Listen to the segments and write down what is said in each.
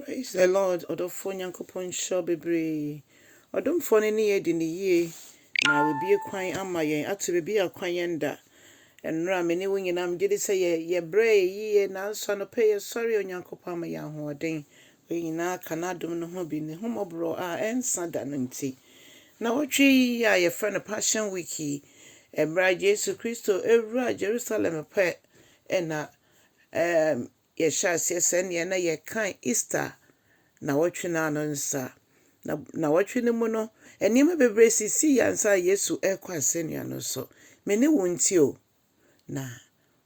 Praise the Lord, ɔdɔfoɔ Nyankopɔn nhyira wo bebree. Ɔdomfoɔ no ne yɛn adi no yie na wabue kwan ama yɛn ato baabi a kwan yɛn da. Nnora me ne wo nyinaa megye di sɛ yɛ yɛbrɛ yɛ yie nanso anɔpa yi yɛsɔre Onyankopɔn ama yɛn ahoɔden. Wei nyinaa ka n'adom no ho bi ne hummɔborɔ a ɛnsa da no nti. Nnawɔtwe yi a yɛfrɛ no Passion Week yi, mmerɛ a Yesu Kristo ewura Jerusalem pɛ ɛna yɛhyɛ aseɛ sɛnea na yɛkan Easter nnawɔtwe no ano nsa. Na nnawɔtwe no mu no, nneɛma bebree sisii ansa a Yesu ɛrekɔ asɛnnua no so. Me ne wo nti o. Na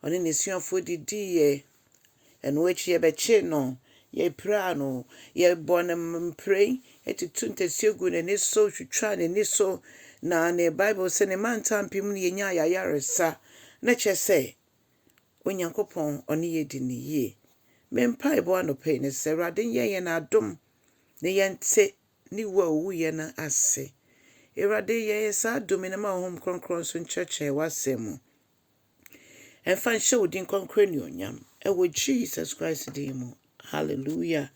ɔne n'asuafoɔ didiiɛ. Ɛno akyi yɛbɛkyee no, yɛpiraa no, yɛbɔ no mpire, tutu ntasuo gu n'ani so, twitwaa n'ani so. Na ne Bible sɛ ne mantampe mu no yɛnyaa yɛayaresa. Na kyerɛ sɛ Onyankopɔn ɔne yɛ di ne yie. Me mpaebɔ anɔpa yi ne sɛ Awurade nyɛ yɛn adom na yɛnte ne wu a owuiɛ no ase. Awurade yɛ saa adom yi na ma wo Honhom Kronkron nso nkyerɛkyerɛ w'asɛm mu. Ɛmfa nhyɛ wo din kronkron anuonyam ɛwɔ Jesus Christ din mu. Hallelujah.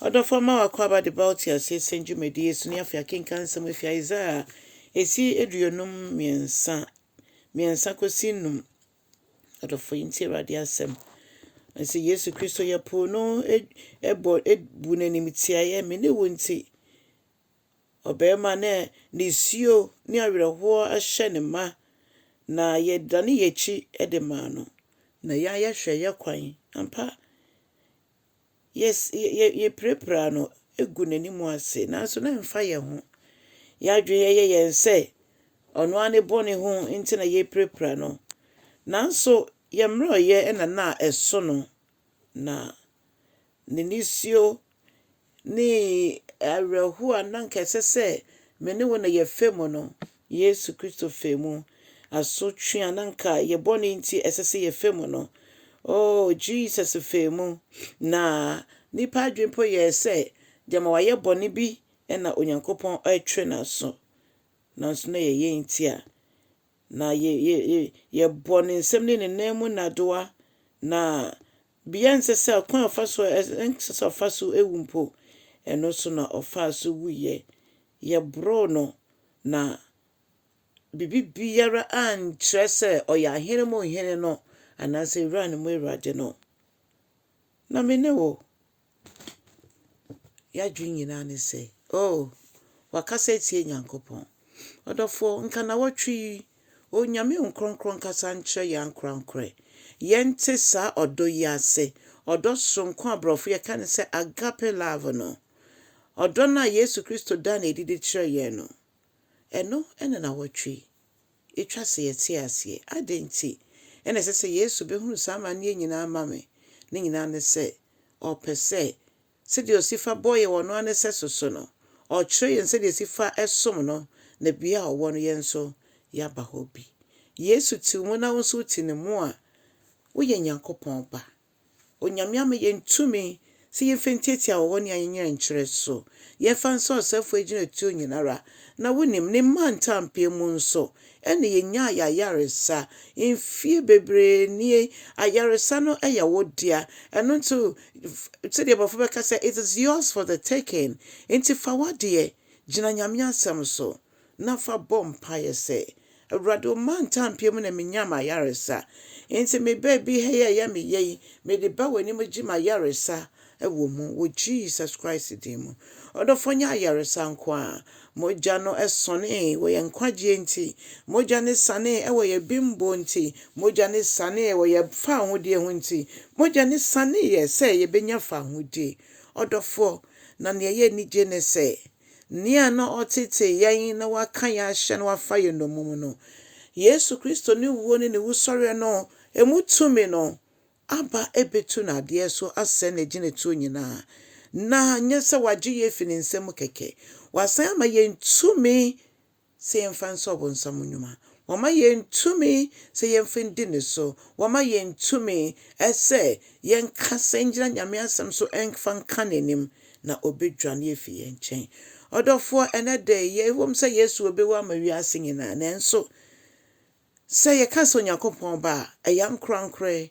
Ɔdɔfoɔ ma wakɔ aba de ba wote aseɛ sɛn dwumadie so ne afei akenka nsɛm afi Isaiah esi 53 3 kɔsi 5. Ɔdɔfoɔ yi nti Awurade asɛm. Nsi Yesu Kristo yɛpoo no ɛbɔ ebu n'anim tiaeɛ me ne wo nti. Ɔbarima ne nisuo ne awerɛhoɔ ahyɛ ne ma na yɛdane yɛn akyi de maa no. Na yɛn a yɛhwɛ yɛ kwan ampa yes yɛpirapira no egu n'anim ase nanso na mfa yɛn ho. Yɛadwene yɛyɛ yɛn sɛ ɔno ara ne bɔne ho nti na yɛpirapira no. Nanso yɛn mmerɛwyɛ ɛna na ɛso no na ne nisuo ne awerɛhoɔ a na nka ɛsɛ sɛ me ne wo na yɛfa mu no, Yesu Kristo fa mu. Asotwe a na nka yɛ bɔne nti ɛsɛ sɛ yɛfa mu no, oh Jesus fa mu. Na nipa adwene mpo yɛɛ sɛ gyama wayɛ bɔne bi ɛna Onyankopɔn ɛretwe n'aso. Nanso na yɛyɛ nti a na yɛ yɛ yɛbɔ ne nsam ne ne nan mu nadoa na bea nsɛ sɛ kwan a ɔfa so ɛnsɛ sɛ ɔfa so ewu mpo ɛno nso na ɔfaa so wuyɛ. Yɛboroo no na biribi biara ankyerɛ sɛ ɔyɛ ahene mu hene no anaasɛ ewura no mu awurade no. Na me ne wo yɛadwene nyinaa ne sɛ oh wakasa etie Nyankopɔn. Ɔdɔfoɔ nka nnawɔtwe yi Onyame nkronkron kasa nkyerɛ yɛn ankorankorɛ. Yɛnte saa ɔdɔ yi ase. Ɔdɔ soronko a aborɔfo yɛka ne sɛ agape love no. Ɔdɔ no a Yesu Kristo da na ɛdidi kyerɛ yɛn no. Ɛno ɛna nnawɔtwe yi. Etwa sɛ yɛte aseɛ. Adɛn nti ɛna ɛsɛ sɛ Yesu bɛhunu saa amanneɛ nyinaa ma me? Ne nyinaa ne sɛ ɔpɛ sɛ sɛdeɛ osi fa bɔ yɛ wɔ no ara ne sɛ soso no, ɔkyerɛ yɛn sɛdeɛ esi fa ɛsom no na bea a ɔwɔ no yɛn nso yɛaba hɔ bi. Yesu te wo mu na wo nso wote ne mu a, woyɛ Nyankopɔn ba. Onyame ama yɛn tumi sɛ yɛmfa ntiatia wɔwɔ ne anyɛ nkyerɛ so. Yɛmfa nsɔ ɔsɛefo agyinatuo nyinara. Na wonim ne mma ntampee mu nso ɛna yɛnya ayaresa. Mfie bebree nie ayaresa no ɛyɛ wo dea. Ɛno nso sɛdeɛ aborɔfo bɛka sɛ it is yours for the taking. Nti fa w'adeɛ gyina Nyame asɛm so na fa bɔ mpaeɛ sɛ Awurade wo mma ntampee mu na menya m'ayaresa. Nti me baabi ha yi a ɛyɛ me yɛ yi, mede ba w'anim gye m'ayaresa ɛwɔ mu wɔ Jesus Christ din mu. Ɔdɔfoɔ nyɛ ayaresa nko a, mogya no ɛsɔnee wɔ yɛn nkwagyeɛ nti, mogya no sanee ɛwɔ yɛn bimbo nti, mogya no sanee wɔ yɛn fawohodie ho nti, mogya no saneeɛ sɛ yɛbɛnya fawohodie. Ɔdɔfoɔ, na nea ɛyɛ anigye ne sɛ, nea na ɔtete yɛn na waka yɛn ahyɛ na wafa yɛn nnommum no, Yesu Kristo ne wuo ne ne wusɔreɛ no, emu tumi no, aba ebetu n'adeɛ so asɛ n'agyinatuo nyinaa. Na nyɛ sɛ wagye yɛn afi ne nsam kɛkɛ. Wasan ama yɛn tumi sɛ yɛmfa nsɔ ɔbonsam nnwuma. Wama yɛn tumi sɛ yɛmfa ndi ne so. Wama yɛn tumi ɛsɛ yɛnkasa ngyina Nyame asɛm so ɛmfa nka n'anim na obedwane afi yɛn nkyɛn. Ɔdɔfoɔ ɛnɛ da yi ɛwom sɛ Yesu obewu ama wiase nyinaa nanso sɛ yɛka sɛ Onyankopɔn ba a ɛyɛ ankorankorɛ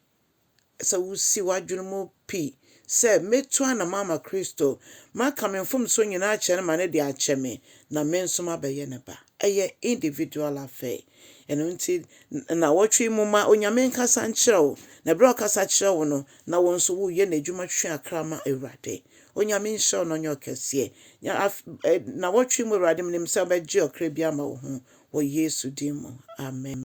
sɛ wosi w'adwene mu pi sɛ sɛ mɛtu anamɔ ama Kristo, maka me mfomsoɔ nyinaa akyerɛ no ma no de akyɛ me, na me nso mabɛyɛ ne ba. Ɛyɛ individual affair. Ɛno nti, nnawɔtwe mu ma Onyame nkasa nkyerɛ wo, na berɛ a ɔkasa kyerɛ wo no, na wo nso woyɛ n'adwuma twe akra ma Awurade. Onyame nhyira wo na ɔnyɛ ɔkɛseɛ. Nnawɔtwe mu Awurade menim sɛ wobɛgye ɔkra bi ama wo ho wɔ Yesu din mu. Amen.